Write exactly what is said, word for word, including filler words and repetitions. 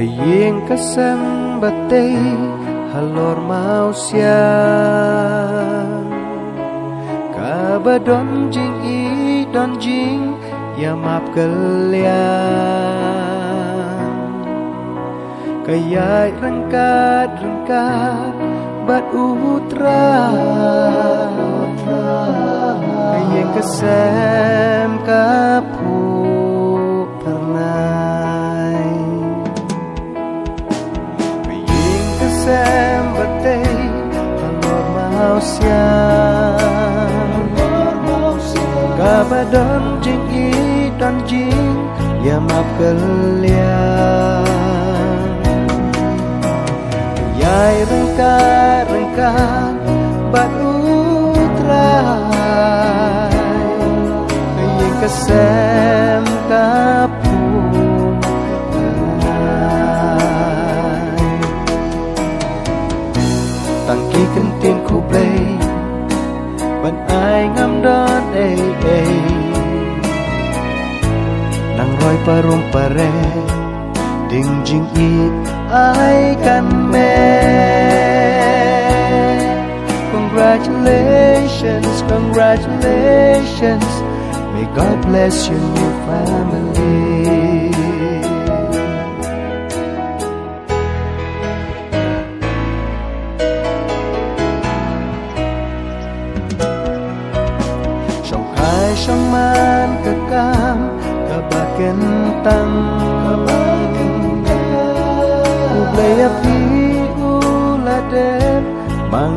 Ïing ka sem ba tei halor mawsiang, kaba don jingïeit don jingïamap kylliang. Ka ïaid ryngkat ryngkat bad U Trai. Ka ïing ka sem ka phuh pyrnai. Ka ïing ka sem ba tei halor mawsiang, kaba don jingïeit don jingïamap kylliang. Ïaid ryngkat ryngkat bad U Trai. Ka ïing ka sem ka phuh pyrnai. Tang ki kyntien khublei, ban ai ngam don ei ei. Nang roi parum pare, ding jingïeit ai kan me. Congratulations, congratulations. May God bless your new family. Shong khai shong man ka kam kaba kyntang. U Blei ïa phi u la dep mang